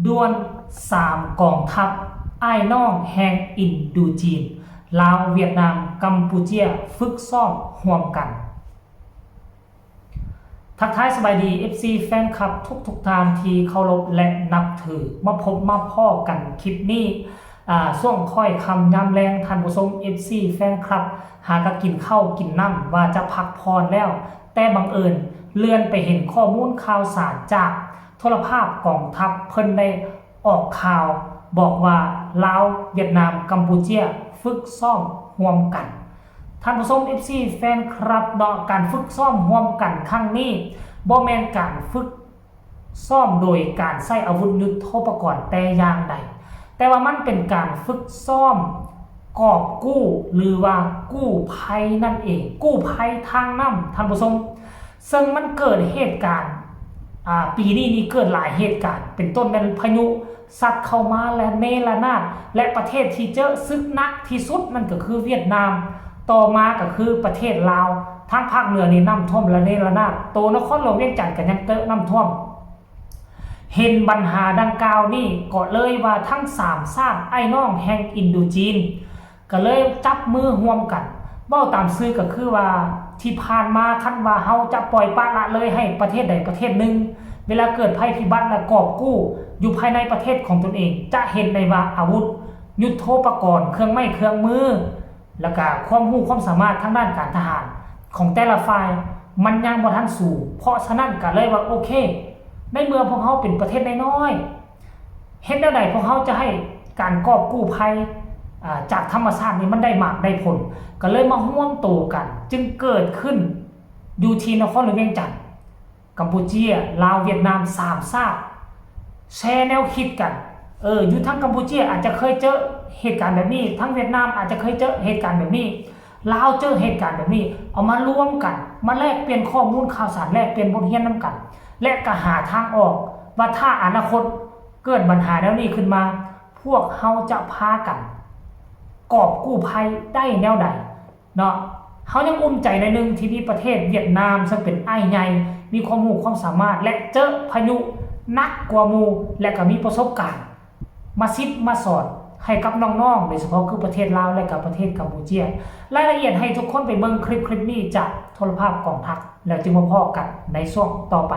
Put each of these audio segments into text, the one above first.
ດ່ວນສາມກອງທັບອ້າຍນ້ອງແຫ່ງອິນໂດຈີນ, ລາວ, ຫວຽດນາມ, ກຳປູເຈຍ ຝຶກຊ້ອມຮ່ວມກັນ. ທັກທາຍສະບາຍດີ ເອັຟຊີ ແຟນຄລັບທຸກໆທ່ານທີ່ເຄົາລົບ ແລະ ນັບຖື. ມາພົບມາພໍ້ກັນຄລິບນີ້ ອາ ຊ່ວງຄ່ອຍຄ່ຳຍາມແລງ, ທ່ານຜູ້ຊົມ ເອັຟຊີ ແຟນຄລັບ ຫາກະກິນເຂົ້າກິນນ້ຳ ວ່າຈະພັກຜ່ອນແລ້ວ, ແຕ່ບັງເອີນເລື່ອນໄປເຫັນຂໍ້ມູນຂ່າວສານຈາກໂທລະພາບກອງທັບ ເພິ່ນໄດ້ອອກຂ່າວບອກວ່າ ລາວ, ຫວຽດນາມ, ກຳປູເຈຍ ຝຶກຊ້ອມຮ່ວມກັນ. ທ່ານຜູ້ຊົມ ເອັຟຊີ ແຟນຄລັບເນາະ, ການຝຶກຊ້ອມຮ່ວມກັນຄັ້ງນີ້ ບໍ່ແມ່ນການຝຶກຊ້ອມໂດຍການໃຊ້ອາວຸດຍຸດໂທປະກອນແຕ່ຢ່າງໃດ, ແຕ່ວ່າມັນເປັນການຝຶກຊ້ອມກອບກູ້ ຫຼືວ່າກູ້ໄພນັ້ນເອງ, ກູ້ໄພທາງນ້ຳ ທ່ານຜູ້ຊົມ. ເຊິ່ງມັນເກີດເຫດການ ອາ ປີນີ້ນີ້ເກີດຫຼາຍເຫດການ ເປັນຕົ້ນແມ່ນພາຍຸ ຊັດເຂົ້າມາລະເນລະນາດ ແລະ ປະເທດທີ່ເຈີສຶກໜັກທີ່ສຸດນັ້ນກໍຄືຫວຽດນາມ, ຕໍ່ມາກໍຄືປະເທດລາວ. ທາງພາກເໜືອນີ້ນ້ຳຖ້ວມລະເນລະນາດ, ໂຕນະຄອນຫຼວງວຽງຈັນກໍຍັງເຈີນ້ຳຖ້ວມ. ເຫັນບັນຫາດັ່ງກ່າວນີ້ກໍເລີຍວ່າທັງສາມຊາດອ້າຍນ້ອງແຫ່ງອິນໂດຈີນ ກໍເລີຍຈັບມືຮ່ວມກັນ. ເວົ້າຕາມຊື່ກໍຄືວ່າ ທີ່ຜ່ານມາຄັນວ່າເຮົາຈະປ່ອຍປະລະເລີຍໃຫ້ປະເທດໃດປະເທດໜຶ່ງ ເວລາເກີດໄພພິບັດ ແລະ ກອບກູ້ຢູ່ພາຍໃນປະເທດຂອງຕົນເອງ, ຈະເຫັນໄດ້ວ່າອາວຸດຍຸດໂທປະກອນ, ເຄື່ອງໄມ້ເຄື່ອງມື ແລ້ວກະຄວາມຮູ້ຄວາມສາມາດທາງດ້ານການທະຫານຂອງແຕ່ລະຝ່າຍ ມັນຍັງບໍ່ທັນສູງ. ເພາະສະນັ້ນກະເລີຍວ່າ ໂອເຄ ໃນເມື່ອພວກເຮົາເປັນປະເທດນ້ອຍໆ ເຮັດແນວໃດພວກເຮົາຈະໃຫ້ການກອບກູ້ໄພ ອາ ຈາກທຳມະຊາດນີ້ມັນໄດ້ໝາກໄດ້ຜົນ, ກໍເລີຍມາຮ່ວມໂຕກັນ, ຈຶ່ງເກີດຂຶ້ນຢູ່ທີ່ນະຄອນຫຼວງວຽງຈັນ. ກຳປູເຈຍ, ລາວ, ຫວຽດນາມ ສາມຊາດແຊແນວຄິດກັນ. ເອີ ຢູ່ທາງກຳປູເຈຍອາດຈະເຄີຍເຈີເຫດການແບບນີ້, ທາງຫວຽດນາມອາດຈະເຄີຍເຈີເຫດການແບບນີ້, ລາວເຈີເຫດການແບບນີ້, ເອົາມາລວມກັນ, ມາແລກປ່ຽນຂໍ້ມູນຂ່າວສານ, ແລກປ່ຽນບົດຮຽນນຳກັນ ແລະ ກໍຫາທາງອອກວ່າຖ້າອະນາຄົດເກີດບັນຫາແນວນີ້ຂຶ້ນມາ, ພວກເຮົາຈະພາກັນກອບກູ້ໄພໄດ້ແນວໃດເນາະ. ເຮົາຍັງອຸ່ນໃຈໜ້ອຍໜຶ່ງທີ່ມີປະເທດຫວຽດນາມ ເຊິ່ງເປັນອ້າຍໃຫຍ່, ມີຄວາມຮູ້ຄວາມສາມາດ ແລະ ເຈີພາຍຸໜັກກວ່າໝູ່ ແລະ ກໍມີປະສົບການ ມາສິດມາສອນໃຫ້ກັບນ້ອງໆ ໂດຍສະເພາະຄືປະເທດລາວ ແລະ ກໍປະເທດກຳປູເຈຍ. ລາຍລະອຽດໃຫ້ທຸກຄົນໄປເບິ່ງຄລິບ ຄລິບນີ້ຈາກໂທລະພາບກອງທັບ ແລ້ວຈຶ່ງມາພໍ້ກັນໃນຊ່ວງຕໍ່ໄປ.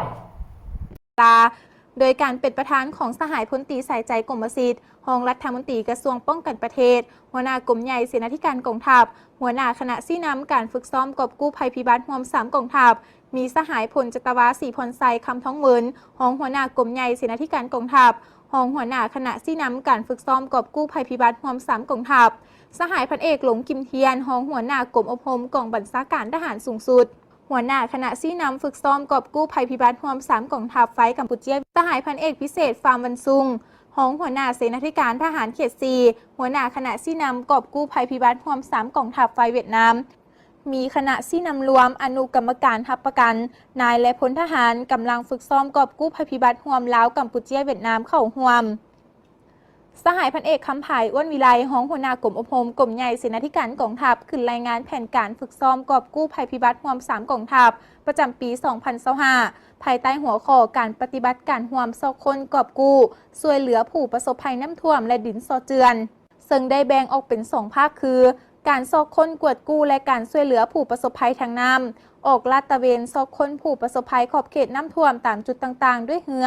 ໂດຍການເປັນປະທານຂອງສະຫາຍພົນຕີ ສາຍໃຈ ກົມມະສິດ ຮອງລັດຖະມົນຕີກະຊວງປ້ອງກັນປະເທດ, ຫົວໜ້າກົມໃຫຍ່ເສນາທິການກອງທັບ, ຫົວໜ້າຄະນະຊີ້ນຳການຝຶກຊ້ອມກອບກູ້ໄພພິບັດຮ່ວມສາມກອງທັບ, ມີສະຫາຍ ພົນຈັດຕະວາ ສີພອນໄຊ ຄຳທອງເຫວີນ ຮອງຫົວໜ້າກົມໃຫຍ່ເສນາທິການກອງທັບ, ຮອງຫົວໜ້າຄະນະຊີ້ນຳການຝຶກຊ້ອມກອບກູ້ໄພພິບັດຮ່ວມສາມກອງທັບ, ສະຫາຍ ພັນເອກ ຫຼົງ ກິມທຽນ ຮອງຫົວໜ້າກົມອົບຮົມກອງບັນຊາການທະຫານສູງສຸດ, ຫົວໜ້າຄະນະຊີ້ນຳຝຶກຊ້ອມກອບກູ້ໄພພິບັດຮ່ວມສາມກອງທັບ ຝ່າຍກຳປູເຈຍ, ສະຫາຍ ພັນເອກ ພິເສດ ຟາມວັນຊຸງ ຮອງຫົວໜ້າເສນາທິການທະຫານເຂດສີ່ ຫົວໜ້າຄະນະຊີ້ນຳກອບກູ້ໄພພິບັດຮ່ວມສາມກອງທັບ ຝ່າຍຫວຽດນາມ. ມີຄະນະຊີ້ນຳລວມ, ອະນຸກຳມະການຮັບປະກັນ, ນາຍ ແລະ ພົນທະຫານ, ກຳລັງຝຶກຊ້ອມກອບກູ້ໄພພິບັດຮ່ວມລາວ, ກຳປູເຈຍ, ຫວຽດນາມ ເຂົ້າຮ່ວມ. ສະຫາຍ ພັນເອກ ຄຳຜາຍ ອ້ວນວິໄລ ຮອງຫົວໜ້າກົມອົບຮົມ ກົມໃຫຍ່ເສນາທິການກອງທັບ ຂຶ້ນລາຍງານແຜນການຝຶກຊ້ອມກອບກູ້ໄພພິບັດຮ່ວມສາມກອງທັບ ປະຈຳປີສອງພັນຊາວຫ້າ ພາຍໃຕ້ຫົວຂໍ້ ການປະຕິບັດການຮ່ວມຊອກຄົ້ນກອບກູ້ ຊ່ວຍເຫຼືອຜູ້ປະສົບໄພນ້ຳຖ້ວມ ແລະ ດິນຊອດເຈື່ອນ. ເຊິ່ງໄດ້ແບ່ງອອກເປັນສອງພາກຄື ການຊອກຄົ້ນກວດກູ້ ແລະ ການຊ່ວຍເຫຼືອຜູ້ປະສົບໄພທາງນ້ຳ, ອອກລາດຕະເວນຊອກຄົ້ນຜູ້ປະສົບໄພຂອບເຂດນ້ຳຖ້ວມຕາມຈຸດຕ່າງໆດ້ວຍເຮືອ,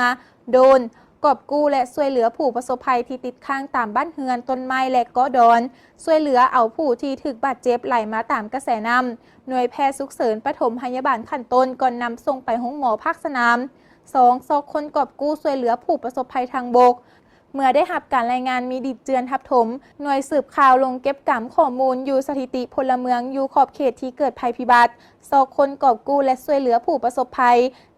ໂດຣນ, ກອບກູ້ ແລະ ຊ່ວຍເຫຼືອຜູ້ປະສົບໄພທີ່ຕິດຄ້າງຕາມບ້ານເຮືອນ, ຕົ້ນໄມ້ ແລະ ເກາະດອນ, ຊ່ວຍເຫຼືອເອົາຜູ້ທີ່ຖືກບາດເຈັບໄຫຼມາຕາມກະແສນ້ຳ, ໜ່ວຍແພດສຸກເສີນປະຖົມພະຍາບານຂັ້ນຕົ້ນ ກ່ອນນຳສົ່ງໄປໂຮງໝໍພາກສະໜາມ. ສອງ, ຊອກຄົ້ນກອບກູ້ຊ່ວຍເຫຼືອຜູ້ປະສົບໄພທາງບົກ. ເມື່ອໄດ້ຮັບການລາຍງານມີດິນເຈື່ອນທັບຖົມ, ໜ່ວຍສືບຂ່າວລົງເກັບກຳຂໍ້ມູນຢູ່ສະຖິຕິພົນລະເມືອງຢູ່ຂອບເຂດທີ່ເກີດໄພພິບັດ, ຊອກຄົ້ນກອບກູ້ ແລະ ຊ່ວຍເຫຼືອຜູ້ປະສົບໄພ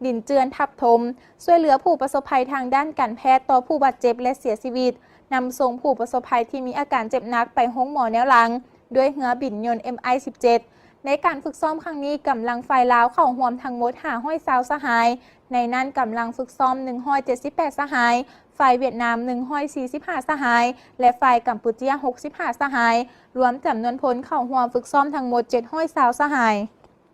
ດິນເຈື່ອນທັບຖົມ, ຊ່ວຍເຫຼືອຜູ້ປະສົບໄພທາງດ້ານການແພດຕໍ່ຜູ້ບາດເຈັບ ແລະ ເສຍຊີວິດ, ນຳສົ່ງຜູ້ປະສົບໄພທີ່ມີອາການເຈັບໜັກໄປໂຮງໝໍແນວຫຼັງ ດ້ວຍເຮືອບິນຍົນ ເອັມໄອສິບເຈັດ. ໃນການຝຶກຊ້ອມຄັ້ງນີ້, ກຳລັງຝ່າຍລາວເຂົ້າຮ່ວມທັງໝົດຫ້າຮ້ອຍຊາວສະຫາຍ, ໃນນັ້ນກຳລັງຝຶກຊ້ອມໜຶ່ງຮ້ອຍເຈັດສິບແປດສະຫາຍ, ຝ່າຍຫວຽດນາມໜຶ່ງຮ້ອຍສີ່ສິບຫ້າສະຫາຍ ແລະ ຝ່າຍກຳປູເຈຍຫົກສິບຫ້າສະຫາຍ, ລວມຈຳນວນພົນເຂົ້າຮ່ວມຝຶກຊ້ອມທັງໝົດເຈັດຮ້ອຍຊາວສະຫາຍ.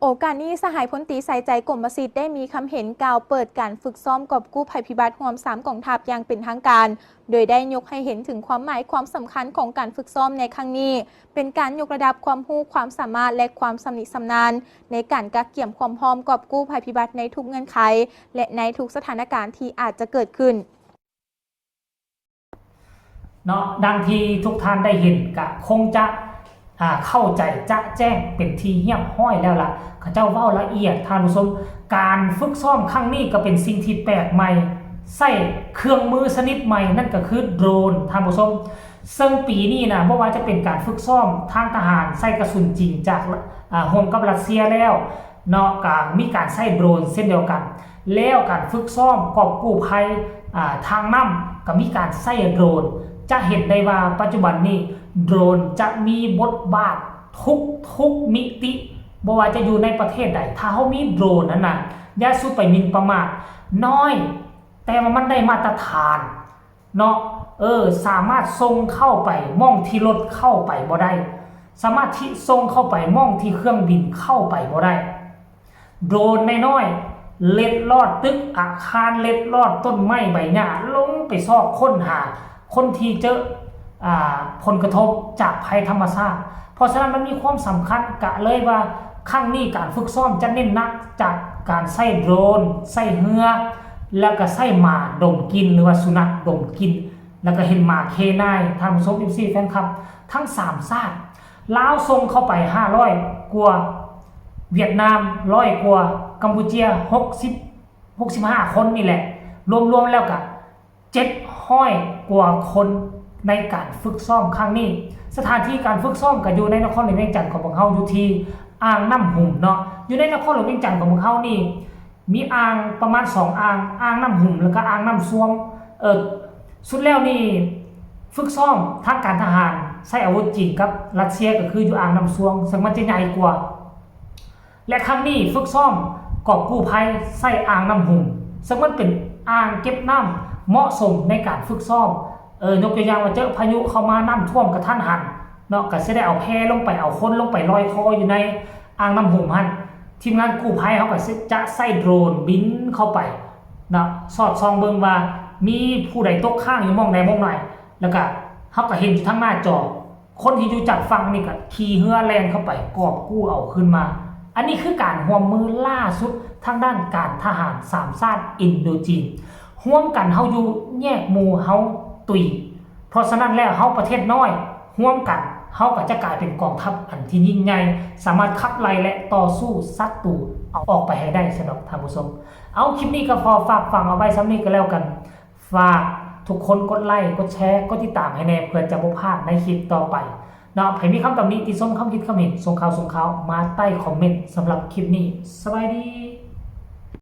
ໂອກາດນີ້ ສະຫາຍພົນຕີ ໄຊໃຈ ກົມປະສິດ ໄດ້ມີຄຳເຫັນກ່າວເປີດການຝຶກຊ້ອມກອບກູ້ໄພພິບັດຮ່ວມສາມກອງທັບຢ່າງເປັນທາງການ, ໂດຍໄດ້ຍົກໃຫ້ເຫັນເຖິງຄວາມໝາຍຄວາມສຳຄັນຂອງການຝຶກຊ້ອມໃນຄັ້ງນີ້, ເປັນການຍົກລະດັບຄວາມຮູ້, ຄວາມສາມາດ ແລະ ຄວາມຊຳນິຊຳນານ ໃນການກະກຽມຄວາມພ້ອມກອບກູ້ໄພພິບັດໃນທຸກເງື່ອນໄຂ ແລະ ໃນທຸກສະຖານະການທີ່ອາດຈະເກີດຂຶ້ນ. ເນາະ ດັ່ງທີ່ທຸກທ່ານໄດ້ເຫັນ ກະຄົງຈະ ອ່າ ເຂົ້າໃຈຈະແຈ້ງເປັນທີ່ຮຽບຮ້ອຍແລ້ວລະ. ເຂົາເຈົ້າເວົ້າລະອຽດ ທ່ານຜູ້ຊົມ. ການຝຶກຊ້ອມຄັ້ງນີ້ກໍເປັນສິ່ງທີ່ແປກໃໝ່, ໃຊ້ເຄື່ອງມືຊະນິດໃໝ່, ນັ້ນກໍຄືໂດຣນ ທ່ານຜູ້ຊົມ. ເຊິ່ງປີນີ້ນະ ບໍ່ວ່າຈະເປັນການຝຶກຊ້ອມທາງທະຫານໃຊ້ກະສຸນຈິງຈາກ ອ່າ ຮ່ວມກັບຣັດເຊຍແລ້ວ ເນາະ ກະມີການໃຊ້ໂດຣນເຊັ່ນດຽວກັນ. ແລ້ວການຝຶກຊ້ອມກອບກູ້ໄພ ອ່າ ທາງນ້ຳ ກະມີການໃຊ້ໂດຣນ. ຈະເຫັນໄດ້ວ່າປັດຈຸບັນນີ້ໂດຣນຈະມີບົດບາດທຸກໆມິຕິ, ບໍ່ວ່າຈະຢູ່ໃນປະເທດໃດ, ຖ້າເຮົາມີໂດຣນຫັ້ນນະ, ຢ່າສູ່ໄປໝິ່ນປະໝາດ. ນ້ອຍ ແຕ່ວ່າມັນໄດ້ມາດຕະຖານ ເນາະ ເອີ ສາມາດສົ່ງເຂົ້າໄປໝ່ອງທີ່ລົດເຂົ້າໄປບໍ່ໄດ້, ສາມາດທີ່ສົ່ງເຂົ້າໄປໝ່ອງທີ່ເຄື່ອງບິນເຂົ້າໄປບໍ່ໄດ້. ໂດຣນນ້ອຍໆ ເລັດລອດຕຶກອາຄານ, ເລັດລອດຕົ້ນໄມ້ໃບຫຍ້າ, ລົງໄປຊອກຄົ້ນຫາຄົນທີ່ເຈີ ອ່າ ຜົນກະທົບຈາກໄພທຳມະຊາດ. ເພາະສະນັ້ນມັນມີຄວາມສຳຄັນ ກະເລີຍວ່າຄັ້ງນີ້ການຝຶກຊ້ອມຈະເນັ້ນໜັກຈາກການໃຊ້ໂດຣນ, ໃຊ້ເຮືອ ແລ້ວກະໃຊ້ໝາດົມກິ່ນ ຫຼືວ່າສຸນັກດົມກິ່ນ ແລ້ວກະເຫັນໝາເຄນາຍ. ທ່ານຜູ້ຊົມ ເອັຟຊີ ແຟນຄລັບ ທັງສາມຊາດ, ລາວສົ່ງເຂົ້າໄປຫ້າຮ້ອຍກວ່າ, ຫວຽດນາມຮ້ອຍກວ່າ, ກຳປູເຈຍຫົກສິບ ຫົກສິບຫ້າຄົນນີ້ແຫຼະ, ລວມໆແລ້ວກະ ເຈັດຮ້ອຍກວ່າຄົນໃນການຝຶກຊ້ອມຄັ້ງນີ້. ສະຖານທີ່ການຝຶກຊ້ອມກະຢູ່ໃນນະຄອນຫຼວງວຽງຈັນຂອງພວກເຮົາ, ຢູ່ທີ່ອ່າງນ້ຳຫຸມເນາະ. ຢູ່ໃນນະຄອນຫຼວງວຽງຈັນຂອງພວກເຮົານີ້ ມີອ່າງປະມານສອງອ່າງ, ອ່າງນ້ຳຫຸມ ແລ້ວກະອ່າງນ້ຳຊວມ. ເອີ ສຸດແລ້ວນີ້ຝຶກຊ້ອມທາງການທະຫານໃຊ້ອາວຸດຈີນກັບຣັດເຊຍ ກະຄືຢູ່ອ່າງນ້ຳຊວງ ເຊິ່ງມັນຈະໃຫຍ່ກວ່າ. ແລະ ຄັ້ງນີ້ຝຶກຊ້ອມກອບກູ້ໄພໃສ່ອ່າງນ້ຳຫຸມ ເຊິ່ງມັນເປັນອ່າງເກັບນ້ຳເໝາະສົມໃນການຝຶກຊ້ອມ. ເອີ ຍົກຕົວຢ່າງວ່າເຈີພາຍຸເຂົ້າມາ ນ້ຳຖ້ວມກະທັນຫັນເນາະ, ກະຊິໄດ້ເອົາແພລົງໄປ, ເອົາຄົນລົງໄປລອຍຄໍຢູ່ໃນອ່າງນ້ຳຫຸມຫັ້ນ. ທີມງານກູ້ໄພເຮົາກະຊິ ຈະໃຊ້ໂດຣນບິນເຂົ້າໄປເນາະ, ສອດສ່ອງເບິ່ງວ່າມີຜູ້ໃດຕົກຄ້າງຢູ່ໝ່ອງໃດໝ່ອງໃດ, ແລ້ວກະເຮົາກະເຫັນຢູ່ທາງໜ້າຈໍ. ຄົນທີ່ຢູ່ຈາກຝັ່ງນີ້ກະຂີ່ເຮືອແລ່ນເຂົ້າໄປກອບກູ້ເອົາຄືນມາ. ອັນນີ້ຄືການຮ່ວມມືລ່າສຸດທາງດ້ານການທະຫານສາມຊາດອິນໂດຈີນ, ຮ່ວມກັນເຮົາຢູ່ແຍກໝູ່ເຮົາຕຸຍ. ເພາະສະນັ້ນແລ້ວເຮົາປະເທດນ້ອຍຮ່ວມກັນ ເຮົາກະຈະກາຍເປັນກອງທັບອັນທີ່ຍິ່ງໃຫຍ່, ສາມາດຂັບໄລ່ ແລະ ຕໍ່ສູ້ສັດຕູເອົາອອກໄປໃຫ້ໄດ້ຊະດອກທ່ານຜູ້ຊົມ. ເອົາ ຄລິບນີ້ກະຂໍຝາກຝັງເອົາໄວ້ສ່ຳນີ້ກະແລ້ວກັນ. ຝາກທຸກຄົນກົດໄລ, ກົດແຊ, ກົດຕິດຕາມໃຫ້ແດ່ ເພື່ອຈະບໍ່ພາດໃນຄລິບຕໍ່ໄປເນາະ. ໃຜມີຄຳຕຳໜິຕິຊົມ, ຄຳຄິດຄຳເຫັນ, ສົ່ງຂ່າວສົ່ງຂ່າວມາໃຕ້ຄອມເມັນສຳລັບຄລິບນີ້. ສະບາຍດີ.